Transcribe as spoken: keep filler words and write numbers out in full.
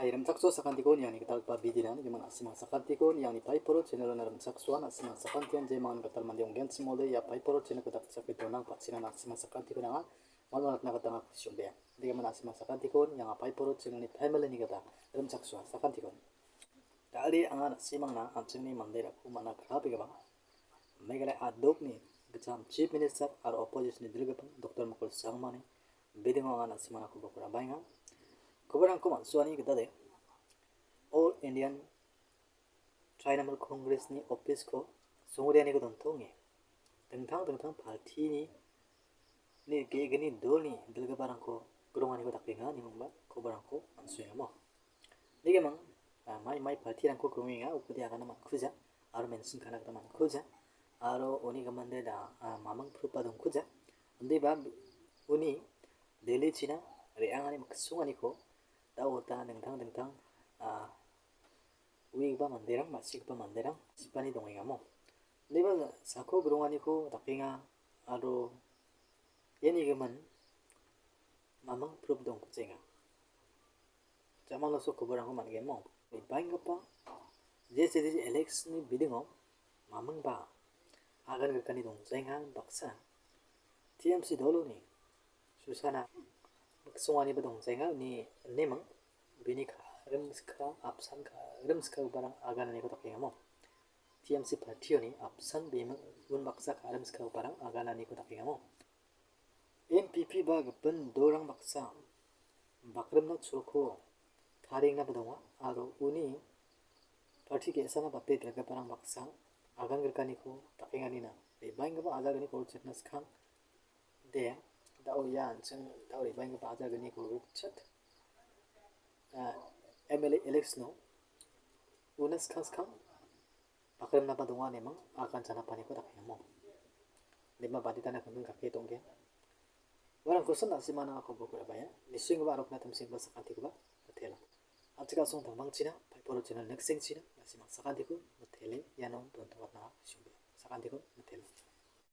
Hai, rimchaksoa sakantiko niani gitalgipa bidina, nigimin na·simang sakantiko niani Paiporo channel-ona rimchaksoa, na·simang sakantian jemangan gital mande ong·genchim ong·ode, ia Paiporo channel-ko dakchake donang, pachina na·simang sakantiko nanga, malmanatna gita anga kusi ong·bea. Nigimin na·simang sakantiko nianga Paiporo channel-ni family-ni gita rimchaksoa sakantiko. Dal·e anga na·simangna an·chingni manderangko man·a, krabegipa Meghalaya a·dokni gitcham Chief Minister aro opposition-ni dilgipa Doctor Mukul Sangmani bidingo anga na·simangna koborangko rabaenga. Koborangko man·suani gitade All Indian Trinamool Congress-ni office-ko songreaniko dontonge, dingtang dingtang party-ni, ni ge·gni dolni dilgiparangko gronganiko dakenga, nigimin koborangko man·suengamo. Nigimin, ah, mai mai party-rangko grongenga, ukode agana man·kuja, aro mention ka·na gita man·kuja, aro uni gimande da, ah, maming proof-ba dongkuja. Indiba uni Delhi china re·angani miksonganiko da·o da dingtang dingtang, ah, uigipa manderang, ma·sigipa manderang sipani dongengamo. Indiba sako gronganiko dakenga aro iani gimin maming proof dongkujenga. Jamanoso koborangko man·gemo. Re·baenggipa J C D C election-ni bidingo mamingba agan grikani dongjaenga baksa T M C doloni Susana miksonganiba dongjaenga uni neming bini ka·rimska, apsan ka·rimskagiparang agananiko dakengamo. T M C party-oni apsan biming unbaksa ka·rimskagiparang agananiko dakengamo. N P P ba gipin dolrang baksa bakrimna cholko tariengnaba donga aro uni party ge·sana bate dilgiparang baksa agan grikaniko dakenganina re·baenggipa ajalgni kol chetna skang de, da·o ia an·ching da·o re·baenggipa ajalgniko rikchet, ah, M L A election-o una skang skang bakrimnaba donga neming agan chanapaniko dakengamo. Nema baditana kangkang kake tonggen. Uarangkosan na·simana koborangko rabaenga. Nisoenggipa arokna timsenggipa sakantikoba mitela. Achika song tangmangchina, Paiporo channel next sengchina, na·simang sakantiko mitele, iano dontongatna sumbe. Sakantiko mitela.